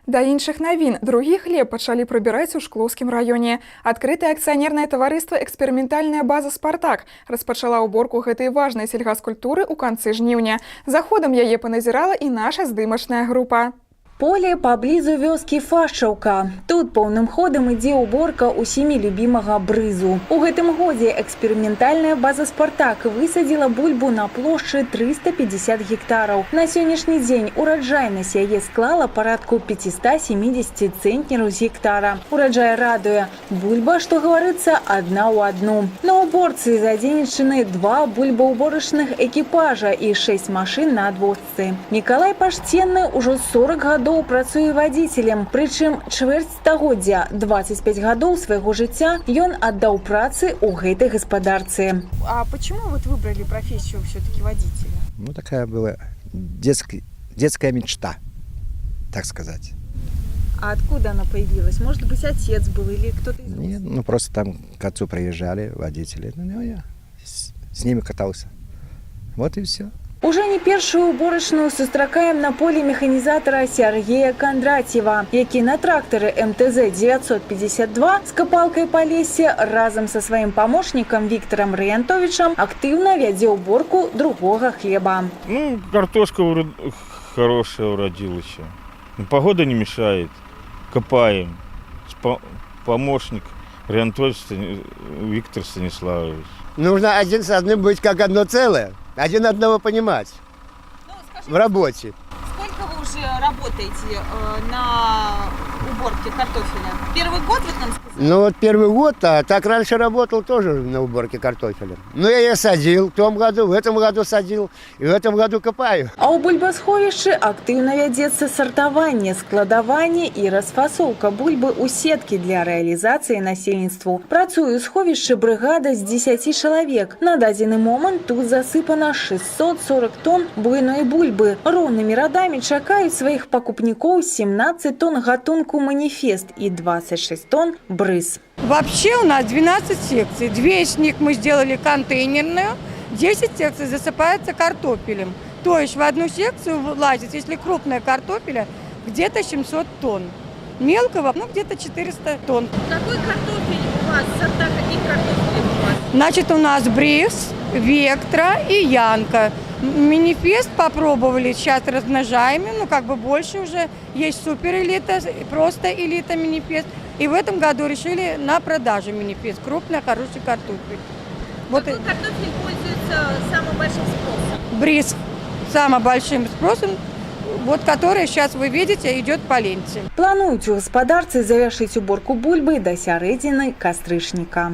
Да іншых навін: другі хлеб пачалі прыбіраць у Шклоўскім раёне. Адкрытае акцыянернае таварыства «Эксперыментальная база Спартак» распачала ўборку гэтай важнай сельгаскультуры ў канцы жніўня. За ходам яе паназірала і наша здымачная група. Поле паблізу вёскі Фашчаўка. Тут поўным ходам ідзе ўборка усімі любімага «Брызу». У гэтым годзе эксперыментальная база «Спартак» высадзіла бульбу на плошчы 350 гектараў. На сённяшні дзень ураджайнасць яе склала парадку 570 цэнтнераў з гектара. Ураджай радуе. Бульба, што гаворыцца, адна ў адну. На ўборцы задзейнічаны два бульбаўборачных экіпажа і шэсць машын на адвозцы. Мікалай Пашценны ўжо 40 гадоў працуе вадзіцелем, прычым чвэрць стагоддзя, 25 гадоў свайго жыцця ён аддаў працы ў гэтай гаспадарцы. А почему вот выбрали профессию все-таки водителя? Ну, такая была детская мечта, так сказать. А откуда она появилась? Может быть, отец был или кто-то из Нет, ну просто там к отцу приезжали водители. Ну, я с ними катался. Вот и все. Уже не першую уборачную сустракаем на поле механізатара Сяргея Кандратьева, які на трактары МТЗ-952 з капалкай «Палессе» разам са сваім памочнікам Віктарам Рыянтовічам актыўна вядзе ўборку другога хлеба. Ну, картошка хорошая уродилась. Ну, погода не мешает. Копаем. Помощник Рентович Виктор Станиславович. Нужно один с одним быть как одно целое. Один одного понимать Ну, скажите, в работе. Сколько вы уже работаете на уборке картофеля? Первый год, вы нам сказали? Ну вот первый год, а так раньше работал тоже на уборке картофеля. Ну я и садил в том году, в этом году садил, и в этом году копаю. А ў бульбасховішчы актыўна вядзецца сартаванне, складаванне і расфасоўка бульбы ў сеткі для рэалізацыі насельніцтву. Працуе ў сховішчы брыгада з 10 чалавек. На дадзены момант тут засыпана 640 тонн буйной бульбы. Роўнымі радамі чакаюць сваіх пакупнікоў 17 тонн гатунку «Маніфест» і 26 тонн «Брыз». Вообще у нас 12 секций. Две из них мы сделали контейнерную, 10 секций засыпается картофелем. То есть в одну секцию влазит, если крупная картофеля, где-то 700 тонн. Мелкого, ну, где-то 400 тонн. Какой картофель у вас? Сорта каких картофелей у вас? Значит, у нас «Бриз», «Вектра» и «Янка». «Манифест» попробовали, сейчас размножаем, ну, как бы больше уже. Есть супер элита, просто элита «Манифест». И в этом году решили на продажу «Манифест». Крупный, хороший картофель. Вот Какой картофель пользуется самым большим спросом? «Бриз» самым большим спросом, вот который сейчас вы видите, идет по ленте. Плануюць у гаспадарцы завяршыць уборку бульбы да сярэдзіны кастрычніка.